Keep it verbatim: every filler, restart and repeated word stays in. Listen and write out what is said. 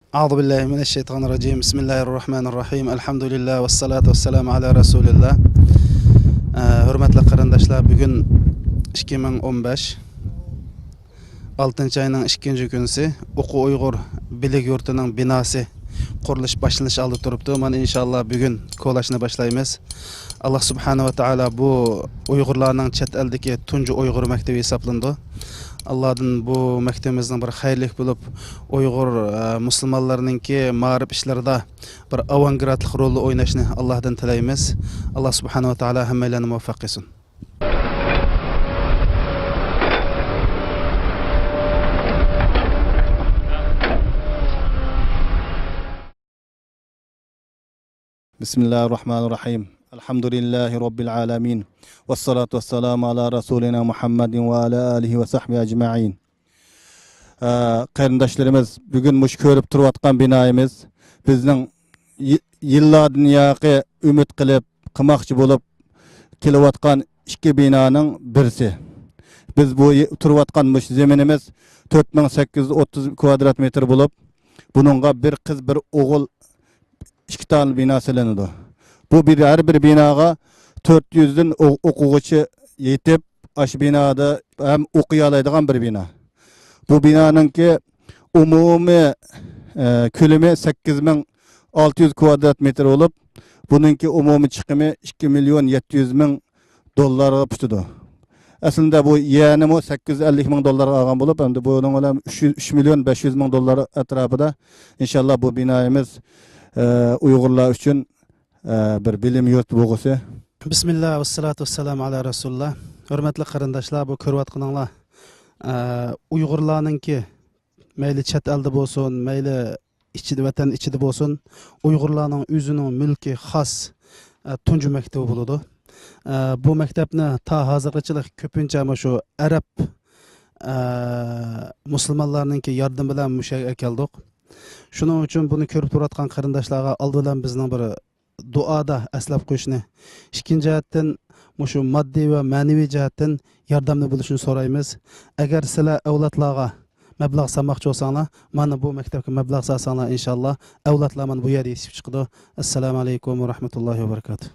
أعوذ بالله من الشيطان الرجيم. بسم الله الرحمن الرحيم. الحمد لله والصلاة والسلام على رسول الله. ئە، ھۆرمەتلىك قېرىنداشلار، بۈگۈن ئىككى مىڭ ئون بەش، ئالتىنچى ئاينىڭ ئىككىنچى كۈنىسى. ئوقۇ ئۇيغۇر بىلىك يۇرتىنىڭ بىناسى قۇرۇلۇش باشلىنىش ئالدىدا تۇرۇپتۇ. مانا، ئىنشاللا، بۈگۈن كولاشنى باشلايمىز. ئاللا سۇبھانە ۋە تائالا بۇ ئۇيغۇرلارنىڭ چەت ئەلدىكى تۇنجى ئۇيغۇر مەكتىۋى ھېسابلىنىدۇ. ئاللادىن بۇ مەكتىۋىمىزنىڭ بىر خەيرلىك بولۇپ، ئۇيغۇر، ئە، مۇسۇلمانلىرىنىڭكى مائارىپ ئىشلىرىدا بىر ئاۋانگارتلىق رولى ئويناشنى ئاللادىن تىلەيمىز. ئاللا سۇبھانە ۋە تائالا ھەممەيلەننى مۇۋەپپەق قىلسۇن. بسم الله الرحمن الرحيم. الحمد لله رب العالمين. والصلاة والسلام على رسولنا محمد وعلى آله وصحبه أجمعين. ئە، قېرىنداشلىرىمىز، بۈگۈن مۇشۇ كۆرۈپ تۇرۇۋاتقان بىنايىمىز بىزنىڭ يى-، يىللاردىن ياقى ئۈمىد قىلىپ، قىلماقچى بولۇپ كېلىۋاتقان ئىككى بىنانىڭ بىرسى. بىز بۇ يى-، تۇرۇۋاتقان مۇشۇ زېمىنىمىز تۆت مىڭ سەككىز يۈز ئوتتۇز كۋادرات مېتىر بولۇپ، بۇنىڭغا بىر قىز، بىر ئوغۇل، ئىككى تال بىنا سېلىنىدۇ. بۇ بىر، ھەر بىر بىناغا تۆت يۈزدىن ئو-، ئوقۇغۇچى يېتىپ، ئاشۇ بىنادا ھەم ئوقۇيالايدىغان بىر بىنا. بۇ بىنانىڭكى ئومۇمىي، ئە، كۆلىمى سەككىز مىڭ ئالتە يۈز كۋادرات مېتىر بولۇپ، بۇنىڭكى ئومۇمىي چىقىمى ئىككى مىليون يەتتە يۈز مىڭ دوللارغا پۈتىدۇ. ئەسلىندە بۇ يەرنىمۇ سەككىز يۈز ئەللىك مىڭ دوللارغا ئالغان بولۇپ، ئەمدى بۇنىڭ بىلەن ئۈچ يۈز، ئۈچ مىليون بەش يۈز مىڭ دوللار ئەتراپىدا، ئىنشاللا، بۇ بىنايىمىز، ئە، ئۇيغۇرلار ئۈچۈن، ئە، بىر بىلىم يۇرتى بولغۇسى. بىسمىللا، ۋەسسالاتۇ ۋەسسالامۇ ئالا رەسۇلىللا. ھۆرمەتلىك قېرىنداشلار، بۇ كۆرۈۋاتقىنىڭلار، ئە، ئۇيغۇرلارنىڭكى مەيلى چەت ئەلدە بولسۇن، مەيلى ئىچىدە، ۋەتەن ئىچىدە بولسۇن، ئۇيغۇرلارنىڭ ئۆزىنىڭ مۈلكى خاس، ئە، تۇنجى مەكتىۋى بولىدۇ. ئە، بۇ مەكتەپنى تا ھازىرغىچىلىك كۆپىنچە مۇشۇ ئەرەب، ئە، مۇسۇلمانلارنىڭكى ياردىمى بىلەن مۇشۇ يەرگە ئەكەلدۇق. شۇنىڭ ئۈچۈن بۇنى كۆرۈپ تۇرۇۋاتقان قېرىنداشلارغا ئالدى بىلەن بىزنىڭ بىر دۇئادا ئەسلەپ قويۇشنى، ئىككىنچى جەھەتتىن، مۇشۇ ماددىي ۋە مەنىۋى جەھەتتىن ياردەمنى بولۇشىنى سورايمىز. ئەگەر سىلەر ئەۋلادلارغا مەبلەغ سالماقچى بولساڭلار، مانا بۇ مەكتەپكە مەبلەغ سالساڭلار، ئىنشاللا ئەۋلادلار مانا بۇ يەردە يېتىشىپ چىقىدۇ. ئەسسالامۇ ئەلەيكۇم ۋە رەھمەتۇللاھى ۋە بەرىكاتۇھ.